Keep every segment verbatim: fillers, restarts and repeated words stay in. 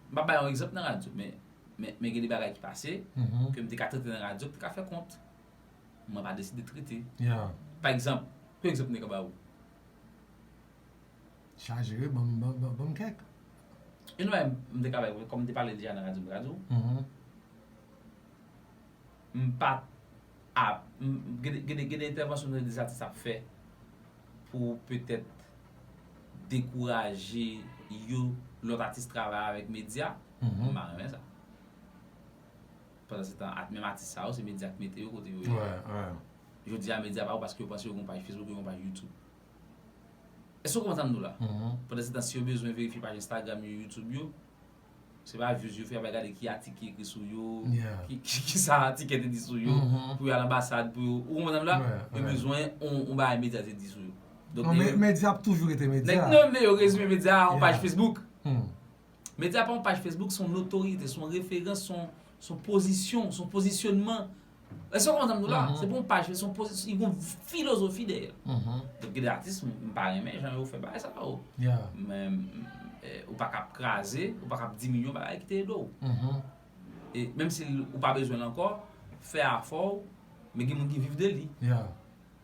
M pa bay yon egzanp nan radyo, men, men, men gen de bagay ki pase, ke m te ka trete nan radyo, m te ka fè kont. Mwen pa deside trete. Pa egzanp, ki egzanp m te ka ba ou? Chaje wi, ban m kèk. Yon bagay m te ka bay ou, kòm m te pale deja nan radyo, m te ka di w. M pa t ap, m, gen de, gen de, gen de entèvansyon de, de atis ap fè pou petèt dekouraje yo, lòt atis travay avèk medya. M pa renmen sa. Pandan se tan, at, menm atis sa yo, se medya ki mete yo kote yo ye. Jodi a, medya pa yo paske yo panse yo gen paj Facebook, yo gen paj YouTube. Èske w konprann sa m di w la? Pandan se tan, si yo bezwen verifye paj Instagram yo, YouTube yo, se pa views yo fè, y ap gade ki atik ki ekri sou yo, ki, ki, ki sa tikè te di sou yo, pou y al anbasad, pou yo, ou konprann sa m di w la? Yo bezwen yon, yon bagay medya te di sou yo. Donk, non, men medya ap toujou rete medya. Non, men yo rezime medya a yon paj Facebook. Medya pa yon paj Facebook, se yon notorite, se yon referans, se yon, se yon pozisyon, se yon pozisyonman. Èske w konprann sa m di w la? Se pa yon paj, se yon pozisyon, li gen yon filozofi dèyè l. Donk, gen de atis, m, m pa renmen jan yo fè bagay sa yo. Men, eh, ou pa ka ap kraze, ou pa ka ap diminye yon bagay ki te ede w. E menm si l, ou pa bezwen l ankò, fè afè w, men gen moun ki viv de li.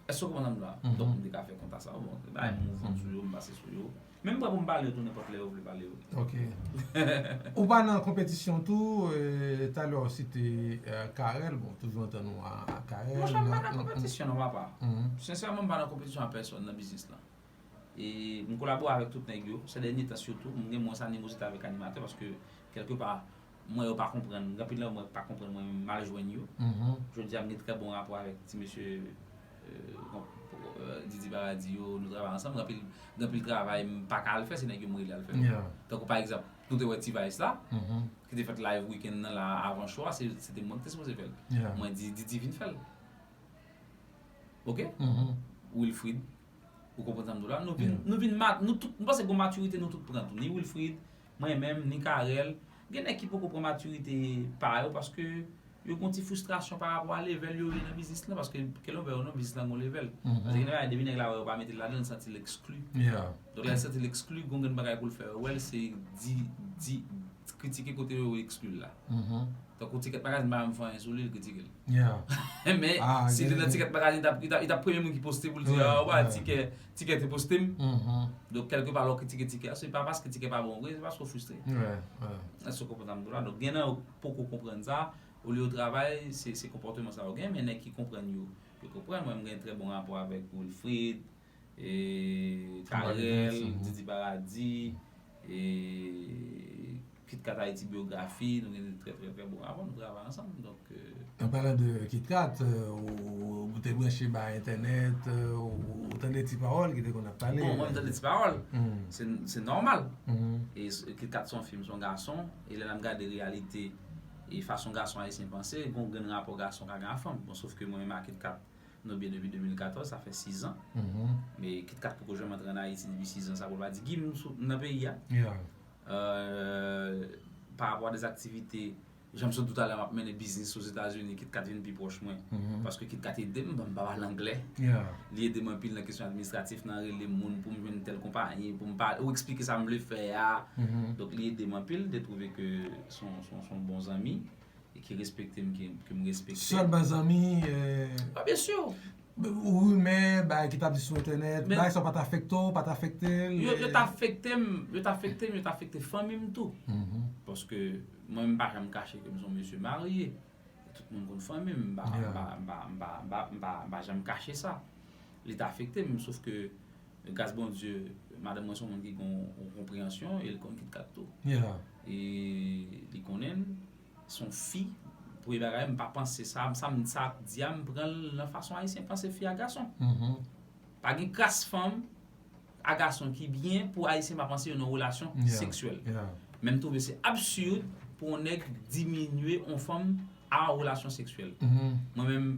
Èske w konprann sa m di w la? Donk, m te ka fè kont a sa. Bon, bagay m ouvri sou yo, m pase sou yo. Men m prè pou m pale yo tou nenpòt lè yo vle pale yo. Ok. Ou pa nan konpetisyon tou, e, talè w site, e, Carel, bon, toujou antann ou a, a Carel. Monchè, m pa nan konpetisyon non, papa. Sensèman, m pa nan konpetisyon a pèsòn nan biznis lan. E m kolabore avèk tout nèg yo. Sè dènye tan sitou, m gen mwens animozite avèk animatè paske, kèlkepa, m wè yo pa konprann. Gen anpil nan yo m wè pa konprann mwen, m al jwenn yo. Jodi a, m gen trè bon rapò avèk ti mesye, e, Didi Paradis yo, nou travay ansanm. Gen anpil, gen anpil travay m pa ka al fè, se nèg yo m rele al fè l. Tankou pa egzanp, nou te wè T-Vice la, ki te fèt live wikenn nan la avan show a, se, se te mwen ki te sipoze fè l. Mwen di Didi vin fè l. Ok? Wilfrid, ou konprann sa m di w la? Nou vin, nou vin mat-, nou tout, m panse gon matirite nou tout pran tou. Ni Wilfrid, mwen menm, ni Carel. Gen nèg ki poko pran matirite pa yo paske yo gon ti fristrasyon pa rapò a level yo ye nan biznis lan, paske ke lè w wè yo nan biznis lan gon level. Paske gen bagay, depi nèg la wè yo pa mete l ladan l, l santi l ekskli. Donk lè l santi l ekskli, gon grenn bagay pou l fè yo wè l, se di, di, kritike kote yo ekskli l la. Tankou Tikèt Magazine pa janm fè anyen sou li, l kritike l. Men si li nan Tikèt Magazine, li t ap, li t ap, li t ap premye moun ki poste pou l di, ah, wè, Tikèt, Tikèt te poste m. Donk, kèlkepa, lè w kritike Tikèt, se pa paske Tikèt pa bon vre, se paske w fristre. Èske w konprann sa m di w la? Donk, gen nan yo poko konprann sa, olye yo travay, se, se konpòteman sa yo gen, men nèg ki konprann yo, yo konprann. Mwen, m gen trè bon rapò avèk Wilfrid, e, Carel, Didi Paradis, e, Kit Kat Ayiti Byografi, nou gen trè, trè, trè bon rapò, nou travay ansanm. Donk, e, an palan de Kit Kat, e, ou, ou te branche ba entènèt, e, ou, ou tande Ti Pawòl ki te konn ap pale? Bon, mwen, m tande Ti Pawòl. Se, se nòmal. E s-, Kit Kat se yon fi m, se yon gason, e lè n ap gade reyalite, e fason gason ayisyen panse, gon grenn rapò gason ka gen a fanm. Bon, sof ke mwen menm ak Kit Kat, nou byen depi de mil katòz, sa fè sis an. Men Kit Kat poko janm antre ann Ayiti depi sis an, sa pou l pa di, Guy, m sou, m nan peyi a. Euh, pa rapò a dèzaktivite, jan m sot di w talè, m ap mennen biznis Ozetazini, Kit Kat vin pi pwòch mwen. Paske Kit Kat ede m, bon, m pa pale anglè. Li ede m anpil nan kesyon administratif, nan rele moun pou m jwenn tèl konpayi, pou m pale, ou eksplike sa m vle fè a. Donk, li ede m anpil, de twouve ke se yon, se yon, se yon bon zanmi. E ki respekte m, ki, ke m respekte. Sèlman zanmi, e, a, byen si. Rimè, bagay ki t ap di sou entènèt, bagay sa yo pa t afekte w, pa t afekte l, yo, yo t afekte m, yo t afekte m, yo t afekte fanmi m tou. Paske mwen, m pa janm kache ke m se yon mesye marye. Tout moun konn fanmi m, m pa, m pa, m pa, m pa, m pa, m pa, m pa janm kache sa. Li t afekte m, sof ke gras Bondye, madanm mwen se yon moun ki gen yon, yon konpreyansyon e l konn Kit Kat tou. E li konnen l, se yon fi, premye bagay, m pa panse sa, sa m, sa ap di a, m pran l nan fason ayisyen panse fi a gason. Pa gen kras fanm a gason ki byen pou ayisyen pa panse yo nan relasyon seksyèl. Men m twouve se absid pou yon nèg diminye yon fanm a relasyon seksyèl. Mwen menm,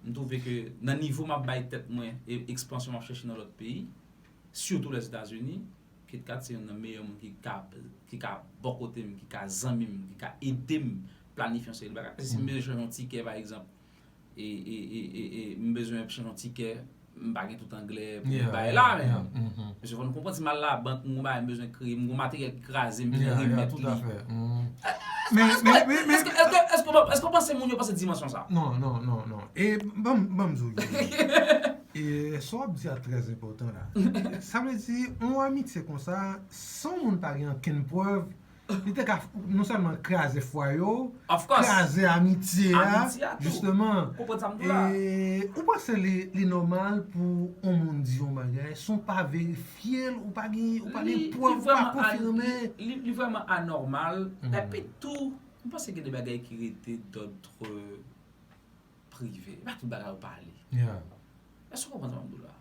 m twouve ke nan nivo m ap bay tèt mwen e ekspansyon m ap chèche nan lòt peyi, sitou Lèzetazini, Kit Kat se youn nan meyè moun ki ka, ki ka bò kote m, ki ka zanmi m, ki ka ede m planifye yon seri de bagay. Paske si m bezwen chanje yon tikè, pa egzanp, e, e, e, e, e m bezwen chanje yon tikè, M pa gen tout anglè pou m bay la, men mesye, fò nou konprann si m al labank, m gon bagay m bezwen kreye, m gon materyèl ki kraze, m bezwen remèt li. Men, men, men, men, èske w panse moun yo panse dimansyon sa? Non, non, non, non. E ban m di w, e sa w ap di a trè enpòtan la. Sa vle di, yon amitye konsa, san moun pa gen okenn prèv, li te ka non sèlman kraze fwaye w, kraze amitye a, jisteman. E ou panse li, li nòmal pou yon moun di yon bagay san w pa verifye l, ou pa gen, ou pa gen prèv, ou pa konfime? Li vrèman anòmal. Epi tou, m panse gen de bagay ki rete dòdre prive. E pa tout bagay ou pale. Èske w konprann sa m ap di w la?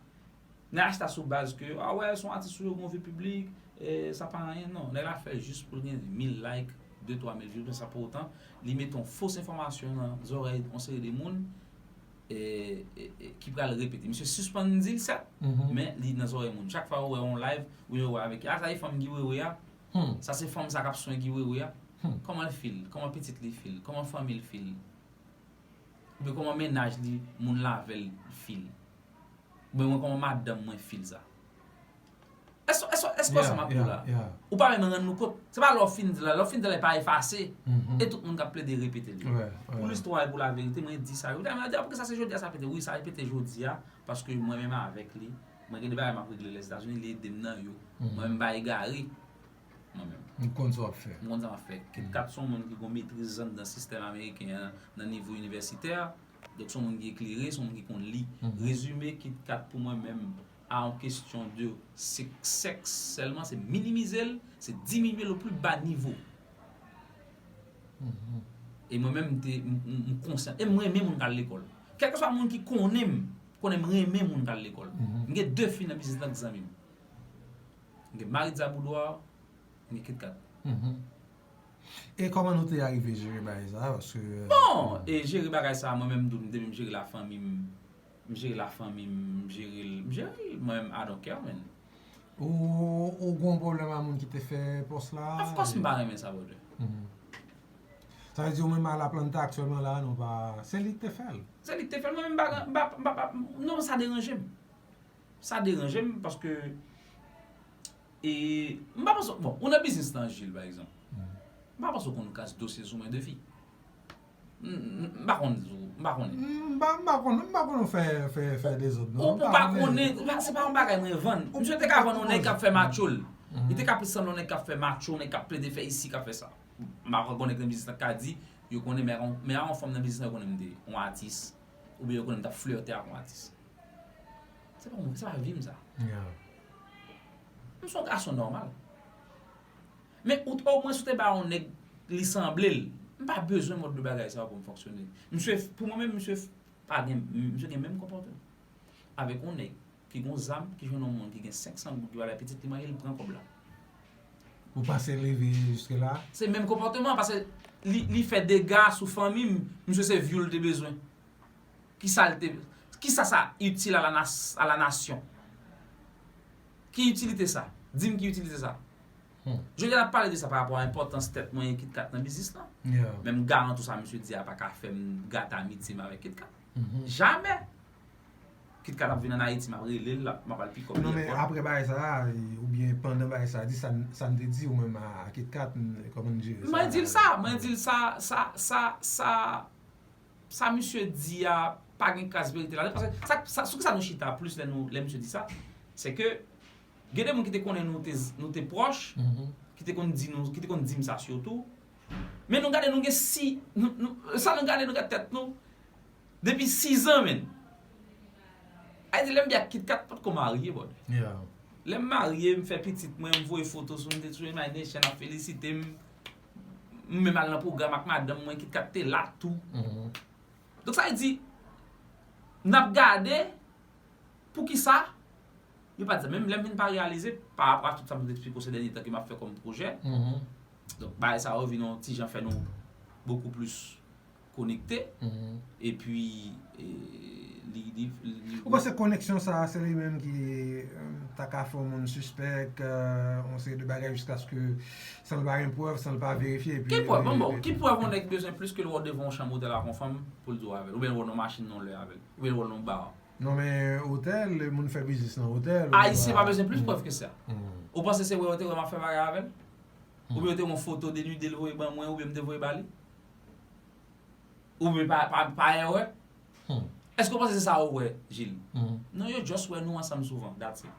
N a achte sou baz ke, a wè, se yon atis ou ye, gon vi piblik, e sa pa anyen, non. Nèg la fè jis pou l gen mil like, de twa mil view, men sa pou otan, li mete yon fos enfòmasyon nan zòrèy yon seri de moun, e, e, e, ki pral repete. Misye sispann di l sèt, men li nan zòrèy moun. Chak fwa ou wè yon live, ou wè avèk, a, sa se fanm Guy Wewe a. Sa se fanm sa k ap swen Guy Wewe a. Kòman l feel? Kòman pitit li feel? Kòman fanmi l feel? Oubyen kòman mennaj li, moun l avè l feel? Oubyen mwen, kòman madanm mwen feel sa? Èske, èske, èske w wè sa m ap di w la? Ou pa menm rann nou kont. Se pa lè w fin di la, lè w fin di la, e pa efase. E tout moun k ap plede repete li. Pou listwa e pou laverite, mwen di sa yo. Mwen di, a, poukisa se jodi a sa pete? Wi, sa pete jodi a, paske mwen menm avèk li, mwen gen de bagay m ap regle Lèzetazini, li ede m nan yo. Mwen menm m pa egare. Mwen menm. M konn sa w ap fè. M konn sa m ap fè. Kit Kat se yon moun ki gon metriz anndan sistèm ameriken an nan nivo inivèsitè. Donk, se yon moun ki eklere, se yon moun ki konn li. Rezime Kit Kat pou mwen menm, a yon kesyon de sèks sèlman, se minimize l, se diminye l o pli ba nivo. E mwen menm, m te, m, m, m konsyan. E m renmen moun k al lekòl. Kèlkeswa moun ki konnen m, konnen m renmen moun k al lekòl. M gen de fi nan biznis lan ki zanmi m. M gen Maritza Boudoir, m gen Kit Kat. E kòman nou te arive jere bagay sa? Paske, bon, e jere bagay sa, mwen menm, m te menm jere lafanmi m, m jere lafanmi m, m jere l, m jere l, mwen menm, I don't care, man. Ou, ou gon pwoblèm a moun ki te fè pòs la? Of course, m pa renmen sa, brother. Sa vle di ou menm a la planta aktyèlman la, nou pa, se li ki te fè l. Se li ki te fè l, mwen menm, m pa, m pa, m pa, non, sa deranje m. Sa deranje m paske, e, m pa panse, bon, ou nan biznis lan, Jules, pa egzanp. M pa panse w konn kas dosye sou mwen de fi. M, m, m pa konn, m pa konnen. M pa, m pa konn, m pa konn fè, fè, fè dezòd, non. Ou, ou pa konnen, se pa yon bagay mwen vann. Misye te ka vann yon nèg k ap fè matcho l. Li te ka plis sanble yon nèg k ap fè matcho, yon nèg k ap plede fè isi, k ap fè sa. M pa konn nèg nan biznis lan ka di, yo konnen, men, men yon fanm nan biznis lan, yo konnen m te yon atis. Oubyen yo konnen m t ap flète ak yon atis. Se pa, se pa vi m sa. M se yon gason nòmal. Men ou, omwen, si w te ba yon nèg li sanble l, m pa bezwen mòd de bagay sa yo pou m fonksyone. Misye, pou mwen menm, misye pa gen, misye gen menm konpòteman avèk yon nèg ki gon zam, ki jwenn yon moun ki gen senk san goud, ki ba l pitit li manje, li pran kòb la. Ou panse l rive jiske la? Se menm konpòteman, paske li, li fè dega sou fanmi m, misye se vyou l te bezwen. Kisa l te, kisa sa itil a la nas-, a la nasyon? Ki itilite sa? Di m ki itilite sa. Jodi a n ap pale de sa pa rapò a enpòtans tèt mwen e Kit Kat nan biznis lan. Men m garanti w sa misye di a pa ka fè m gate amitye m avèk Kit Kat. Jamè! Kit Kat ap vin ann Ayiti, m ap rele l, l ap, m ap al pikòp li. Non, men apre bagay sa a, e, oubyen pandan bagay sa a, di sa, sa n te di ou menm a, a Kit Kat, n, kòman n jere sa? Mwen di l sa, mwen di l sa, sa, sa, sa, sa misye di a, pa gen kras verite ladan. Paske sa, sa, sou kisa nou chita plis lè nou, lè misye di sa, se ke gen de moun ki te konnen nou te, nou te pwòch, ki te konn di nou, ki te konn di m sa sitou. Men nou gade, nou gen si, nou, nou, sa nou gade, nou gade tèt nou. Depi sis an, menn. Ayiti, lè m byen ak Kit Kat, potko marye, brother. Lè m marye, m fè pitit mwen, m voye foto sou, m te sou Imagination, ap felisite m. M menm al nan pwogram ak madanm mwen, Kit Kat te la tou. Donk, sa vle di, n ap gade, poukisa, yo pa di sa. Menm lè m vin pa reyalize, pa rapò a tout sa m te eksplike w se dènye tan ke m ap fè kòm pwojè. Donk, bagay sa yo vin yon ti jan fè nou bokou plis konekte. Epi, e, li, li, li... Ou panse koneksyon sa a, se li menm ki, e, ta ka fè yon moun sispèk, e, yon seri de bagay jiskaske san l pa gen prèv, san l pa verifye, epi... Ki prèv? Bon, bon, ki prèv yon nèg bezwen plis ke l wè w devan yon chanm otèl ak yon fanm pou l di w avè l? Oubyen l wè w nan yon machin nan yon lè avè l? Oubyen l wè w nan yon ba? Non, men otèl, moun fè biznis nan otèl. Ayisyen pa bezwen plis prèv ke sa. Ou panse se wè yo te wè m ap fè bagay avè l? Oubyen yo te wè yon foto de nwi de l voye ban mwen, oubyen m te voye ba li? Oubyen pa, pa, pa erè? Èske w panse se sa yo wè, Gilles? Non, yo just wè nou ansanm souvan, that's it.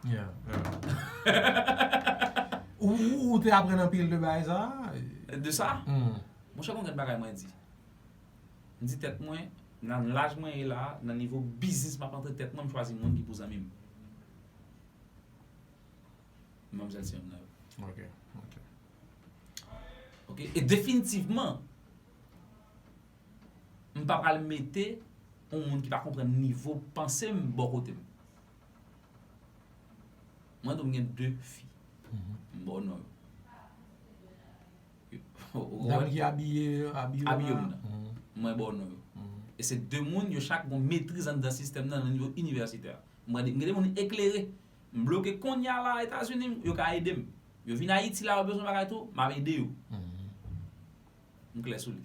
Ou, ou, ou te aprann anpil de bagay sa? De sa? Monchè, gon grenn bagay mwen di. M di tèt mwen, nan laj mwen ye la, nan nivo biznis m ap antre tèt mwen, m chwazi moun ki pou zanmi m. Manmzèl se yonn nan yo. Ok, ok. Ok, e definitivman, m pa pral mete yon moun ki pa konprann nivo panse m bò kote m. Mwen tou m gen de fi. M ba w non yo. Dam ki abiye abiye yo nan. Mwen ba w non yo. E se de moun, yo chak gon metriz anndan sistèm nan nan nivo inivèsitè. Mwen gen de moun eklere. M bloke kounye a la Etazini, yo ka ede m. Yo vin Ayiti la, yo bezwen bagay tou, m ap ede yo. M klè sou li.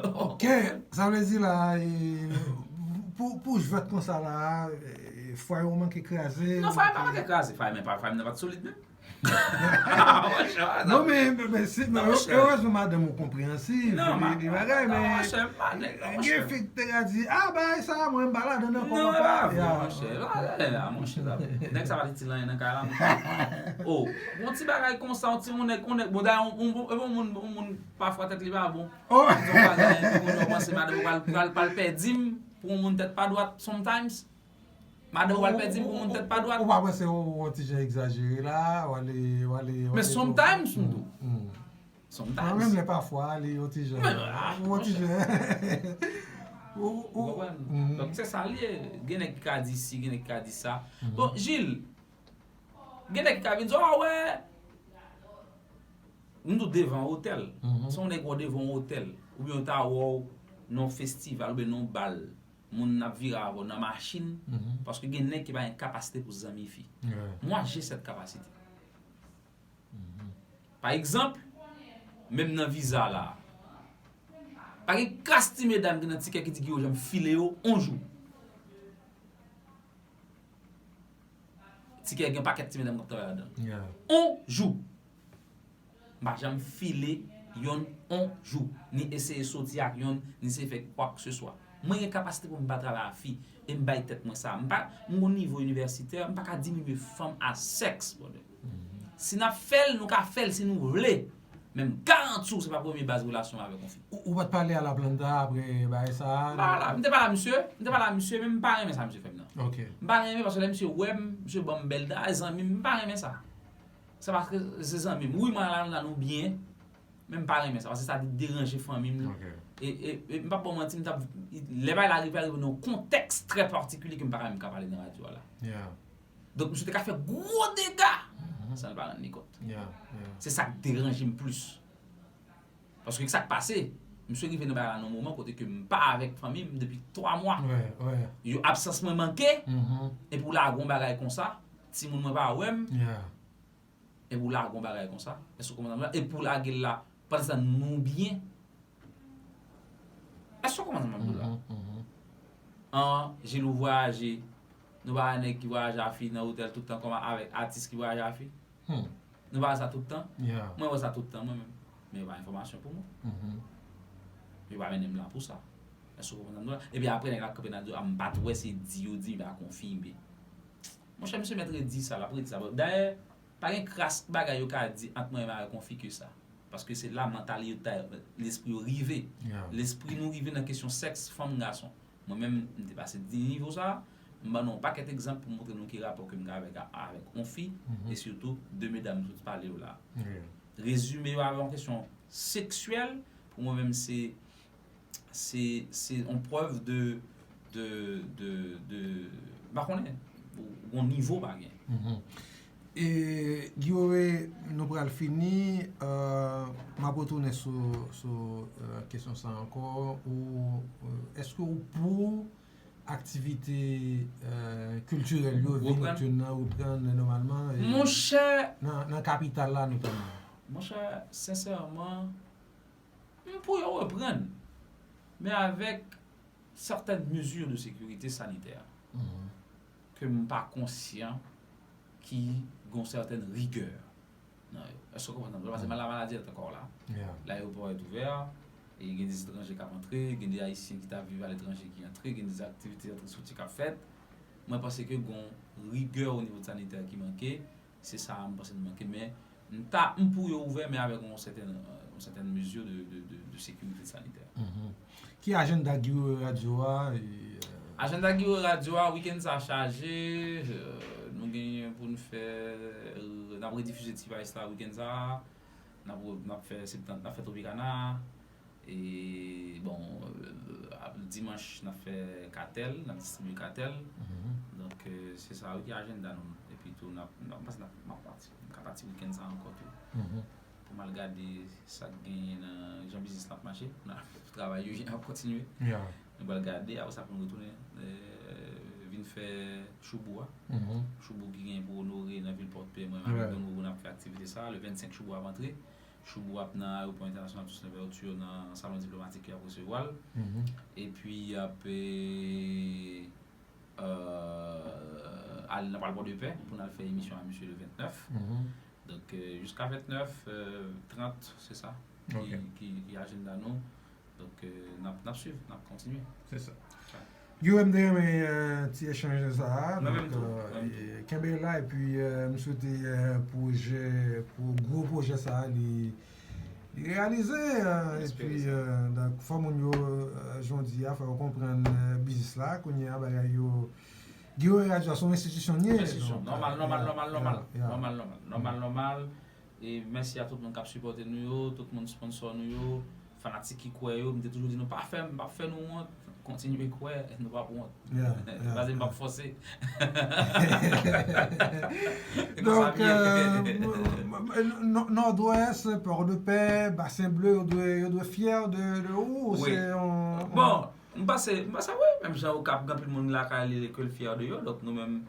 Ok, sa vle di la, pou, pou jwèt konsa la, fwa yo manke kraze. Non, fwa yo pa manke kraze, fwa yo pa, fwa yo pa t solid menm. Non, men, men, men, erezman madanm ou konpreyansiv, li bagay, men gen fi ki te ka di, a, bagay sa, mwen, m pa ladan nan kòman pa. Non, monchè, monchè, nèg sa pa t itil anyen nan kay la, monchè. O, yon ti bagay konsa, yon ti, yon nèg, yon nèg, bon, dayè, yon, yon, yon, yon moun, yon moun, pafwa tèt li pa bon. Yon bagay, yon moun, yo panse madanm ou pral, pral, pral pèdi m pou yon moun tèt pa dwat, sometimes. Madanm ou al pèdi m pou moun tèt pa dwat. Ou pa panse ou yon ti jan egzajere la, ou ale, ou ale, ou ale. Men sometimes m tou. Sometimes. Mwen menm lè pafwa ale yon ti jan. Ou yon ti jan. Ou konprann? Donk se sa l ye. Gen nèg ki ka di si, gen nèg ki ka di sa. Bon, Gilles, gen nèg ki ka vin di, o wè, m tou devan yon otèl. Si yon nèg wè w devan yon otèl, oubyen yo ta wè w nan yon festival, oubyen nan yon bal. Moun nan ap vire avè w nan machin, paske gen nèg ki pa gen kapasite pou zanmi fi. Mwa, j'ai cette capacité. Pa egzanp, menm nan viza la, pa gen kras ti medam ki nan tikè ki di ki yo janm file yo on jou. Tikè gen pakèt ti medam k ap travay ladan l. On jou! M pa janm file yonn on jou, ni eseye soti ak yonn, ni eseye fè kwakeseswa. Mwen gen kapasite pou m pa travay ak fi, e m bay tèt mwen sa. M pa, m gon nivo inivèsitè, m pa ka diminye fanm a sèks, brother. Si n ap fè l, nou ka fè l si nou vle. Men m garanti w, se pa premye baz relasyon m avèk yon fi. Ou, ou pa t pale a la planta apre bagay sa a? M pa la, m te pale a misye, m te pale a misye, men m pa renmen sa misye fè m nan. M pa renmen paske lè misye wè m, misye ban m bèl dayè, zanmi m, m pa renmen sa. Se paske se zanmi m. Wi, mwen avè l la nou byen, men m pa renmen sa, paske sa te deranje fanmi m. E, e, e m p ap ba w manti, m t ap, lè bagay la rive, a rive nan yon kontèks trè patikilye ke m pa ka menm ka pale nan radyo a la. Donk, misye te ka fè gwo dega san l pa rann li kont. Se sa k deranje m plis. Paske sa k pase, misye rive nan bagay la nan yon moman kote ke m pa avèk fanmi m depi twa mwa. Yo, absans mwen manke, epi w lage yon bagay konsa, timoun mwen pa wè m. Epi w lage yon bagay konsa, èske w konprann sa m di la? Epi w lage l la, pandan se tan nou byen. Èske w konprann sa m ap di w la? An, Gilles, ou vwayaje, nou pa wè nèg ki vwayaje a fi nan otèl tout tan kòman avèk atis ki vwayaje a fi? Nou pa wè sa tout tan? Mwen wè sa tout tan mwen menm. Men yo pa enfòmasyon pou mwen. Yo pa mennen m la pou sa. Èske w konprann sa m di w la? Epi apre nèg la kanpe nan di w, a m pa t wè, se di yo di m, pa konfime. Monchè, misye mèt redi sa, l ap redi sa. Dayè, pa gen kras bagay yo ka di ant mwen menm avèk yon fi ke sa. Paske se la mantalite, lespri yo rive. Lespri nou rive nan kesyon sèks, fanm, gason. Mwen menm, m te pase de nivo sa. M ban nou yon pakèt egzanp pou montre nou ki rapò ke m gen avèk, avèk yon fi, e sitou de medam m sot pale yo la. Rezime yo avèk yon kesyon seksyèl, pou mwen menm se se, se yon prèv de, de, de, de, m pa konnen, ou gon nivo pa gen. E, Guillaume, nou pral fini, euh, m ap retounen sou, sou euh, kesyon sa ankò. Ou, euh, èske ou pou aktivite euh, kiltirèl yo vin reprann nòmalman? Monchè, nan, nan kapital la notamman. Monchè, sensèman, M pou yo reprann. Men avèk sètèn mezi de sekirite sanitè ke m pa konsyan ki gen yon sètèn rigè nan yo. Èske w konprann? Paske la maladi rete ankò la. Layewopò est ouvert, e gen de etranje k ap antre, gen de Ayisyen ki t ap viv aletranje ki antre, gen de aktivite antre soti k ap fèt. Mwen panse ke gen yon rigè o nivo sanitè ki manke, se sa a m panse nou manke, men m ta m pou yo ouvè, men avèk yon sètèn, yon sètèn mezi de, de, de, de sekirite sanitè. Ki ajanda Guiro Radio a? Ajanda Guiro Radio a, wikenn sa chaje, nou genyen pou n fè, n ap redifize T-Vice la wikenn sa, n ap, n ap fè Septan, n ap fè Tropicana, e bon, dimanch n ap fè Katèl, n ap distribye Katèl. Donk, se sa wi ki ajanda nou. Epi tou, n ap, n ap, m panse n ap, m ap pati, m ka pati wikenn sa ankò tou. Pou m al gade sa k genyen nan jan biznis lan ap mache, travay yo ap kontinye. Nou pral gade, apre sa pou nou retounen vin fè Choubou a. Choubou ki genyen pou onore nan vil Pòdpè, mwen avèk Don Robo n ap fè aktivite sa. Le vennsenk Choubou ap antre. Choubou ap nan ayewopò entènasyonal Toussaint Louverture nan salon diplomatik ki ap resevwa l. Epi y ap al nan pral Pòdepè pou n al fè emisyon a misye le vennèf. Donk, jiska vennèf, trant, se sa ki, ki, ki ajanda nou. Donk, n ap, n ap swiv, n ap kontinye. Se sa. Guiro, m te renmen ti echanj sa a. Donk, kenbe la, epi m swete pwojè, pou gwo pwojè sa a, li li reyalize, epi donk fò moun yo, jan w di a, fò yo konprann biznis la, kounye a bagay yo, Guiro Radio a se yon enstitisyon l ye. Enstitisyon, nòmal, nòmal, nòmal, nòmal, nòmal, nòmal, nòmal, nòmal. E mèsi a tout moun k ap sipòte nou yo, tout moun sponsò nou yo, fanatik ki kwè yo, m te toujou di nou pa fè m, m p ap fè nou wont, kontinye kwè, nou p ap wont. Paske m p ap fòse. Donk, Nòdwès, Pòdepè, Basen Ble, yo dwe, yo dwe fyè de, de ou, se yon... Bon, m panse, m panse wi, menm jan Okap, gen anpil moun lakay li ke l fyè de yo, donk nou menm,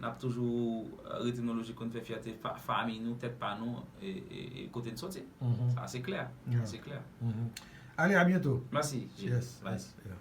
n ap toujou rete nan lojik pou n fè fyète fanmi nou, tèt pa nou, e, e, e kote n soti. Sa se klè, se klè. Ale, a byento. Mèsi, Jil. Yes, yes, yeah.